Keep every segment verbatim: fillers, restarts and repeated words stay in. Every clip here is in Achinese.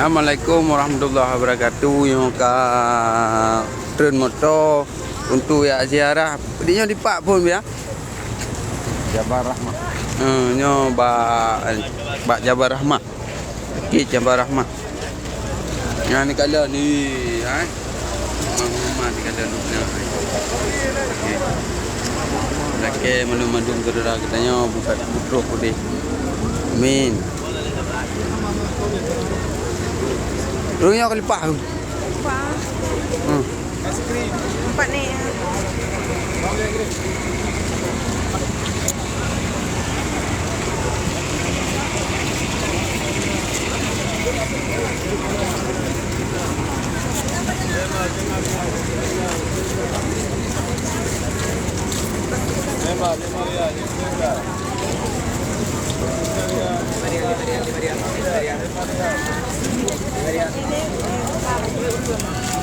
Assalamualaikum warahmatullahi wabarakatuh. Nyoe ka treun moto untuk jak ziarah. Di nyoe dipat phon, ya? Jabal Rahmah. Eh, nyoe bak, bak Jabal Rahmah. Bukit Jabal Rahmah. Nyan dikalon ni, ha? Rumah-rumah dikalon ni. Okey. Lakèe mandum-mandum syedara geutanyoe buka putroh udép. Amin. Ureueng nyoe ka leupah. Leupah. Hmm. Empat ni.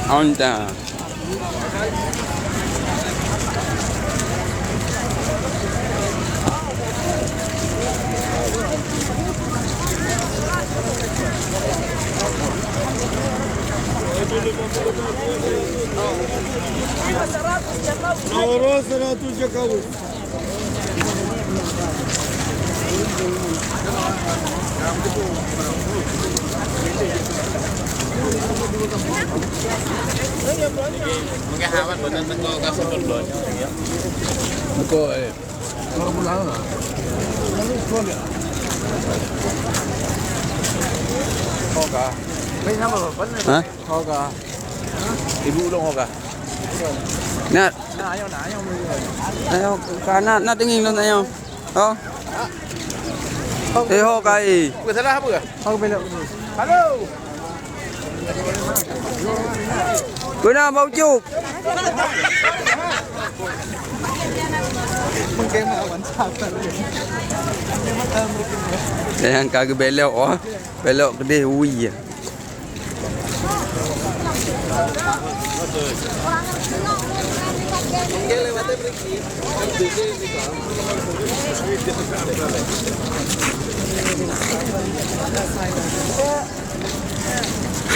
Honda. Orang seratus jakau. Betul, eh. Hoka. Hah? Hoka. Ibu ulung hoka. Nat. Nah, ayo, nah, ayo, ayo. Ayo, ka na, na teungieng lôn, ayo. Oh. Eh, ho kai. Apa salah apa? Ho belok. Halo. Kena bau cuk. Mungkin awan sabar. Yang kagak belok, oh. Belok kedeh ui.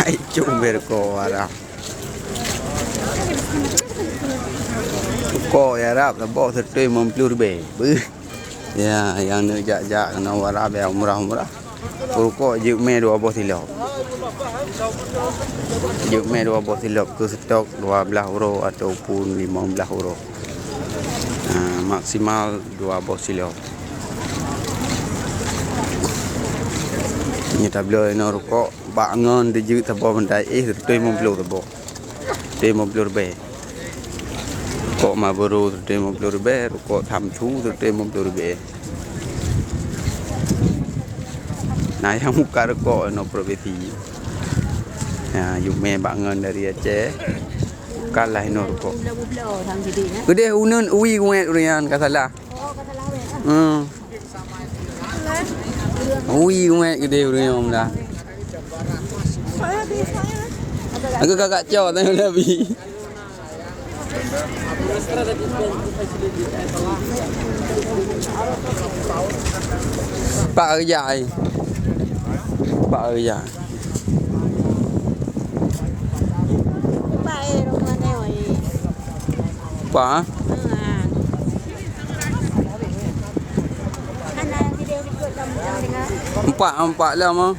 Hai, cong berko arah. Ko ya rap, lebo seutôi lima puluh ribèe. Beuh. Ya, nyang neuk jak-jak keunoe u Arab ya, umrah-umrah. Rukok jeuet mè dua boh silop. Jeuet mè dua boh silop keu stok dua blaih euro ataupun lima blaih euro. Ha, maksimal dua boh silop. Nyoe tabloe inoe rukok bak ngon dijeuet saboh bantai éh, seutôi lima puluh saboh. Seutôi lima puluh ribèe. Rukok Marlboro seutôi lima puluh ribèe, rukok Samsu seutôi lima puluh ribèe. Nah, nyang buka rukok inoe profesi. Ya, yumè bak ngon dari Aceh. Bukanlah inoe rukok. Keudeh uneun ui uet urian ka salah. Hmm. Ui, umet gede ureueng nyoe dah. Aku kakak cok tanya Nabi. Pak kerja ai. Pak kerja. Pak, ah? Empat, empat lah mah.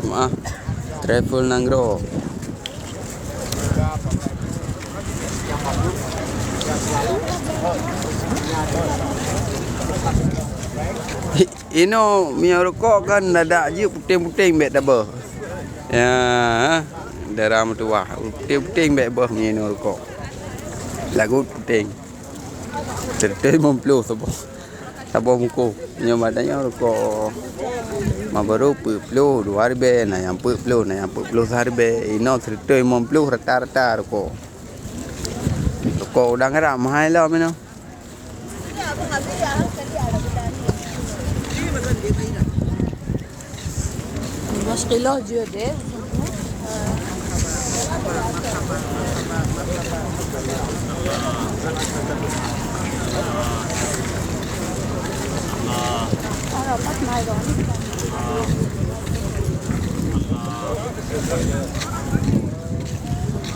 Maaf. Travel Nanggroe. Inoe meunyoe rukok kan dadak jeuet puténg-puténg bèk tabeuh. Ya, dara meutuwah. Puténg-puténg bèk beuh meunyoe inoe rukok. Lagut puténg. Seutôt limong ploh saboh. Saboh bungkôh. Nyoe bak tanyoe rukok Marlboro peuet ploh dua ribèe, na nyang peuet ploh, na nyang peuet ploh sa ribèe. Inoe seutôt limong ploh rata-rata rukok. Rukok udang garam mahai lom inoe. Dua sekilo je deh.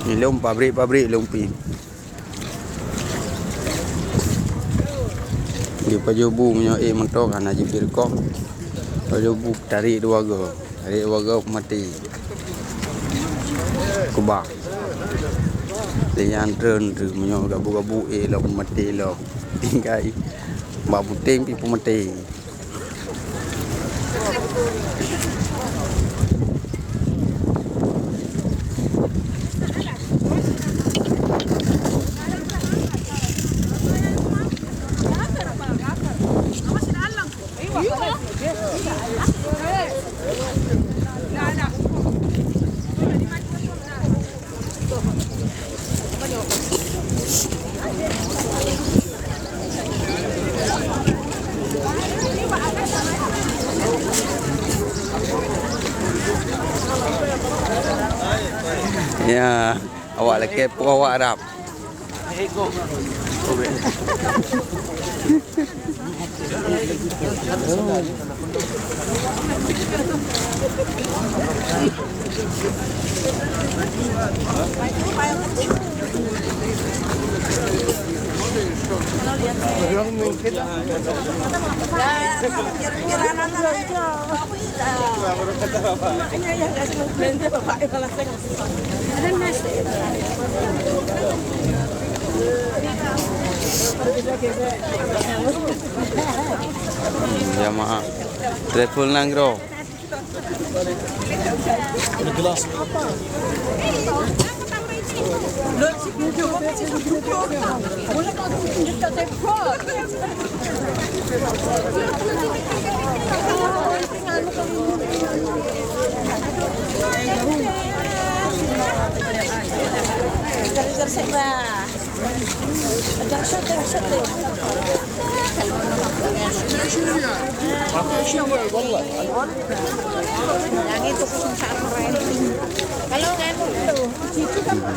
Nyoe lom pabrik-pabrik lom pih. Di pajoh bu meunyoe ék meutoe ka na jipirkoh. Pajoh bu tarek dua go. Tarek dua go peumaté. Kubah. Lé nyan treun treun meunyoe gabu-gabu ék lom peumaté lom. Tinggai bak puténg pih peumaté. Ya, awak lakée peue awak rab. Jamaah Travel Nanggroe.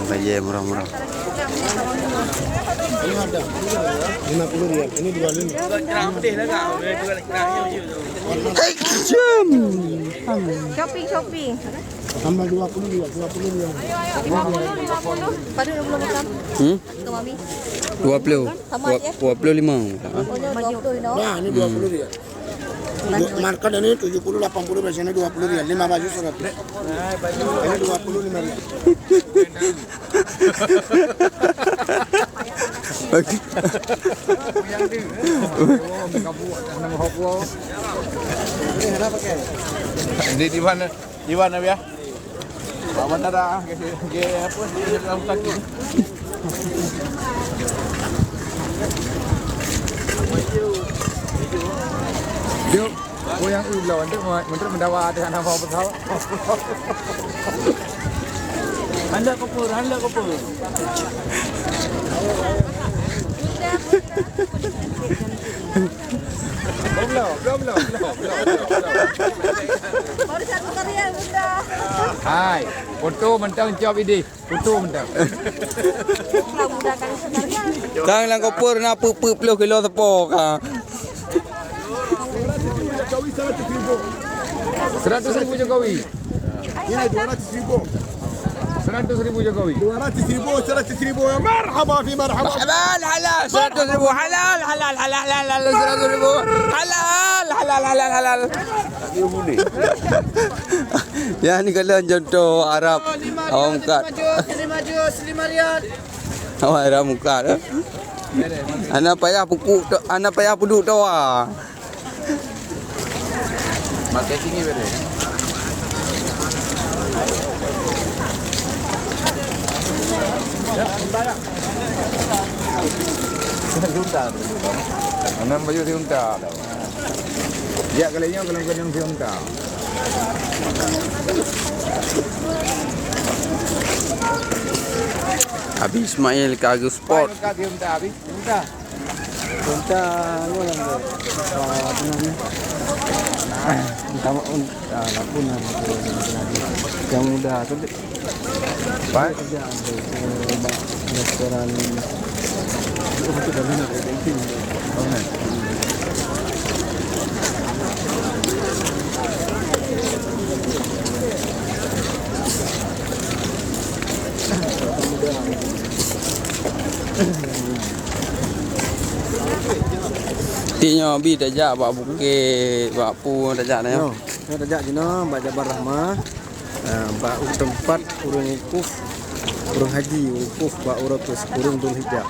Bayar murah-murah. Lima puluh rial, ini dua lima. Shopping, shopping. Tambah dua puluh rial, dua puluh rial. Lima puluh, lima puluh. Pada dua puluh macam. Hmm? Ke mami. Dua puluh. Sama dua, ya? Dua puluh lima. Ha? Oh, dua puluh, no? Nah, ini dua puluh rial. Market ini tujuh puluh, lapan puluh, biasanya dua puluh rial, lima baju seratus. Ini dua puluh, lima rial. Di, di mana? Di mana, ya? Bak bandara, ke, ke apa, ke rumah sakit. Jom, oh, nyang u bloe, untuk, untuk mendawa atas nama pesawat. Anda kopur, anda kopur. Belum, belum, belum, belum, belum, belum, belum. Baru satu kali ya, Bunda. Hai, foto mantap, cop idéh. Foto mantap. Lah, Bunda kali sekali ya. Tang lam koper na peuet peuet ploh kilo teupok ka. Seratus ribu Jokowi. Ini dua ratus ribu. Seratus ribu Jokowi. Dua ratus ribu, seratus ribu. Marhaba fi marhaba. Halal, halal, seratus ribu. Halal, halal, halal, halal, seratus ribu. Halal, halal, halal, halal. Yang ni kalau contoh Arab, orang kat. Lima jus, lima jus, lima rial. Awak Arab muka tu. Anak payah pupuk tu, anak payah puduk tu ah. Makai sini beri. Juta tu. Enam baju juta tu. Ya, kalau nyoe, kalau kena juta. Abi Ismail ka geuspot. Juta, juta, abi. Juta. Unta, anu lah, ah, apa namanya? Unta, un-, ah, apa namanya? Yang muda tu, dia, dia kerja, eh, bak restoran. Oh, betul, dah benar, dia itu. Oh, nah. Ti nyoe bi tajak bak bukét, bak pu tajak na nyoe. Nyoe, nyoe tajak jinoe bak Jabal Rahmah. Ah, bak teumpat ureuëng wukuf, ureuëng haji wukuf bak uroe keu sikureueng Zulhijjah.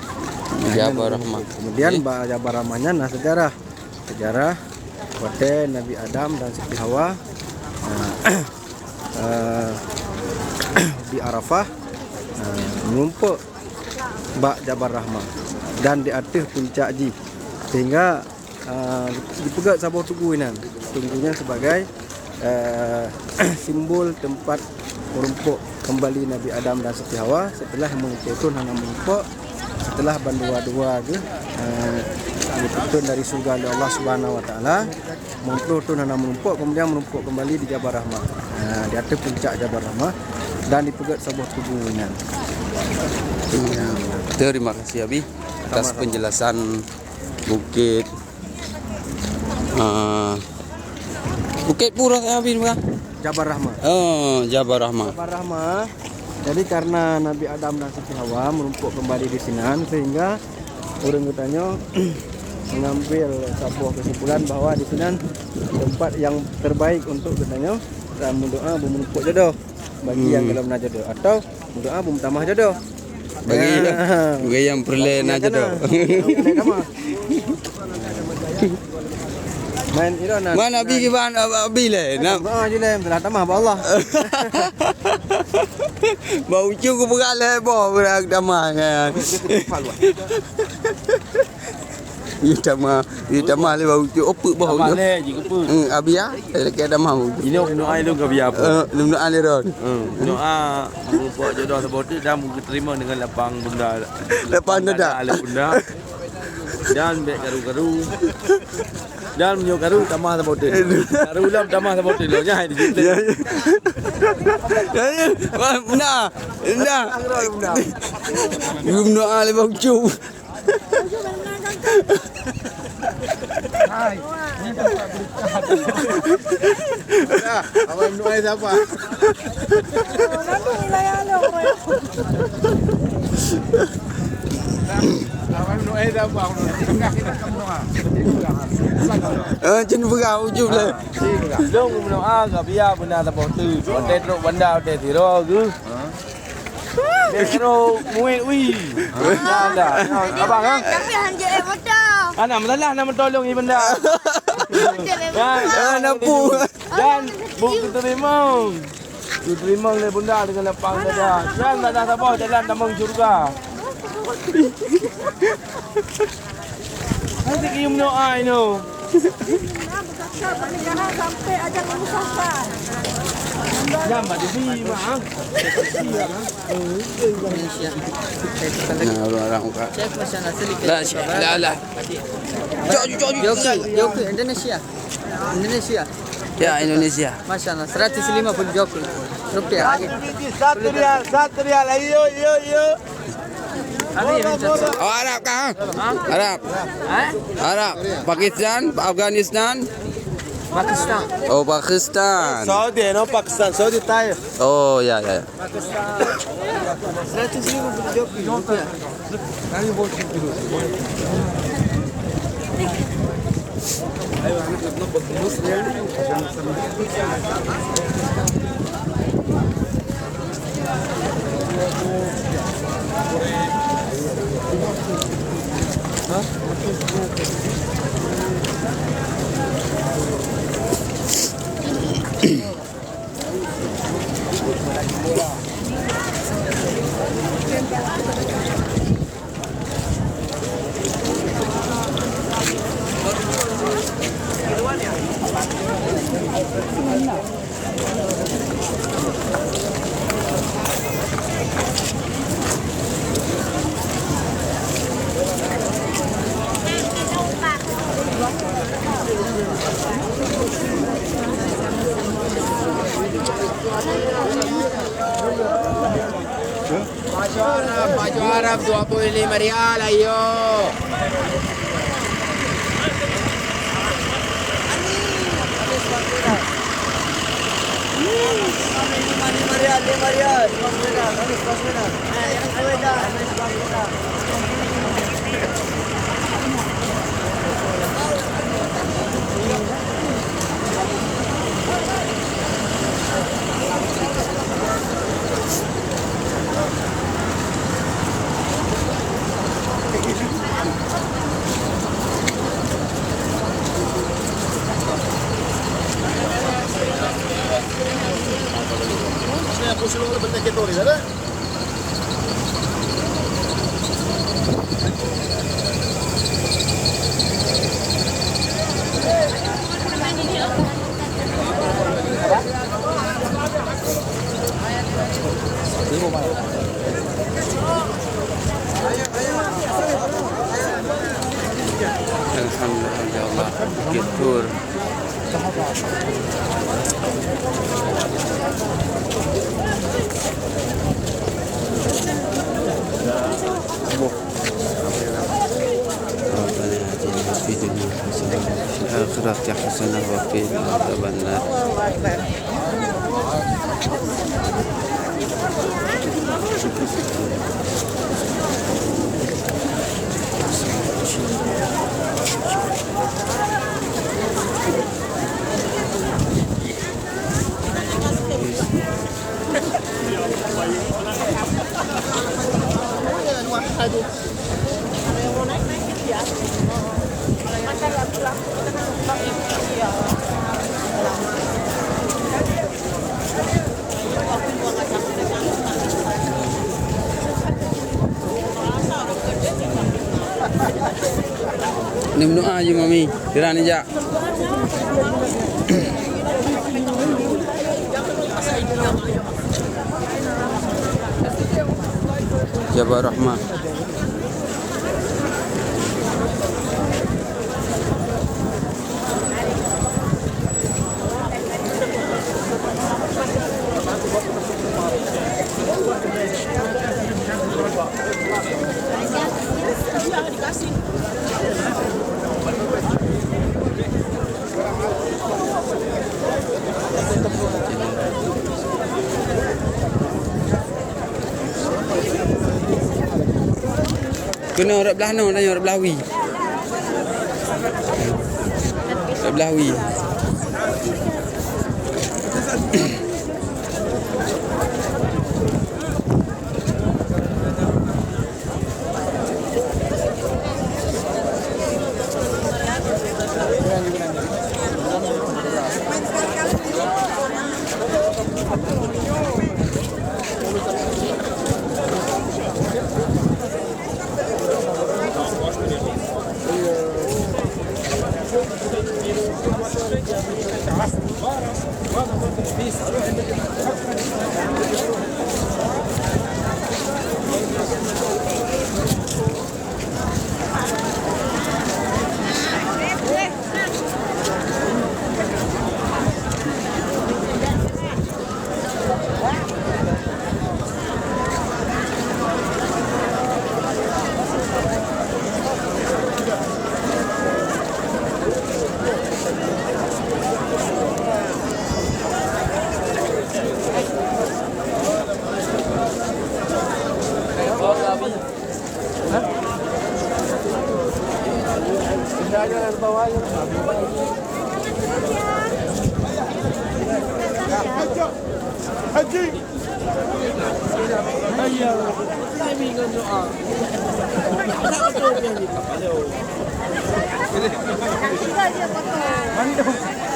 Jabal Rahmah. Kemudian bak Jabal Rahmah nyan na seujarah. Seujarah watée Nabi Adam dan Siti Hawa, ah, ah, di Arafah, ah, meurumpok bak Jabal Rahmah dan di ateueh puncak jih, sehingga, ah, jipeugét saboh tugu inan. Tugu nyan sebagai eh, simbol teumpat meurumpok keumbali Nabi Adam dan Siti Hawa seuteulah meungeue thon hana meurumpok, seuteulah bandua-dua geuh, eh, geupeutrön dari syeuruga lé Allah Subhanahu Wa Taala, meungeue thon hana meurumpok, keumudian meurumpok keumbali di Jabal Rahmah. Eh, di ateueh puncak Jabal Rahmah dan jipeugét saboh tugu nyan. Terima kasih Abi atas penjelasan bukét Ah. Bukét Puro, eh, Abi, bukan? Jabal Rahmah. Oh, Jabal Rahmah. Jabal Rahmah. Jadi, karena Nabi Adam dan Siti Hawa meurumpok keumbali di sinan, sehingga ureuëng geutanyoe mengambil saboh kesimpulan bahwa di sinan tempat yang terbaik untuk geutanyoe dan meudoa beumeurumpok jodoh bagi yang golom na jodoh atau meudoa beumeutamah jodoh. Bagi, bagi nyang peureulée na jodoh. Main Iran na. Mana Abi kiban Abi lé? Nak doa je lé, telah tamah bak Allah. Bak ucu ku peugah lé boh beurang tamah kan. Ih, tamah, ih, tamah lé bak ucu. Oh, peuk bak ucu. Tamah lé jih, peuk. Hmm, Abi ya, lé tamah bak ucu. Ini untuk ai dong ka biar apa? Eh, untuk ai dong. Hmm, doa. Meurumpok jodoh saboh teuk dan geuteurimong deungon lapang bunda. Lapang dada. Lapang dada bunda. Dan bék karu-karu. Dan meunyoe karu tamah saboh teuk. Karu lom tamah saboh teuk lom. Nyan hai dijeuet. Ya, ya. Ya, ya. Wah, bunda. Bunda. Bunda. Bunda ale bang cu. Dah, abang minum air siapa? Abang minum air siapa? Eh, cun peugah ujub lah. Lôn meudoa gak biar beuna saboh teuk. Watèe trok banda watèe sidroe geuh. Bèk roh muet ui. Dah, dah. Abang, ha? Tapi hanjeuet moto. Anak masalah nama tolong ié benda. Kan? Ah, napu. Dan bu keuterimong. Keuterimong lé bunda dengan lapang dada. Dan tak ada sabar jalan tamong syurga. Nanti kium doa ino. Jangan pada sini, Mak. Nah, orang-orang muka. Lah, lah, lah. Jok, jok, jok, jok. Jok, jok, Indonesia. Indonesia. Ya, Indonesia. Masya Allah, seratus lima puluh jok rupiah. Satu rial, satu rial. Ayo, ayo, ayo. Oh, Arab kah? Arab. Arab. Pakistan, Afghanistan. Pakistan. Oh, Pakistan. Saudi, no, Pakistan, Saudi, Thai. Oh, ya, ya, ya. Seratus ribu jok rupiah. Baju Arab, baju Arab dua puluh lima rial, ayo. Alhamdulillah, Bukit Tur. ربنا آتنا في الدنيا حسنة وفي الآخرة حسنة وقنا عذاب النار. Ni meudoa je, Mami. Kira ni jak. Jabal Rahmah. Keunoe rot blah noe, tanyoe rot blah wie. Rot blah wie.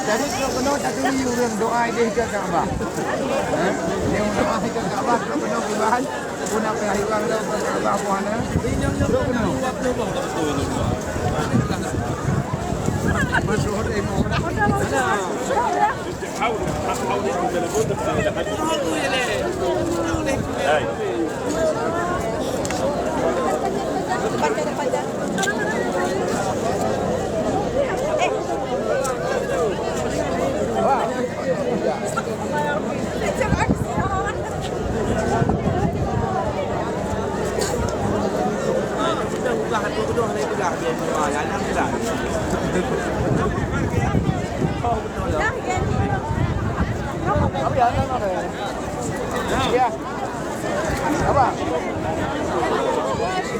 Jadi, keunoe taturi ureueng doa ideh ke Ka'bah. Ha? Nyang doa ke Ka'bah, keunoe bulan. Pun apa yang hilang dah, bukan Ka'bah pun ada. Masuk hotel mau. Ya. Apa?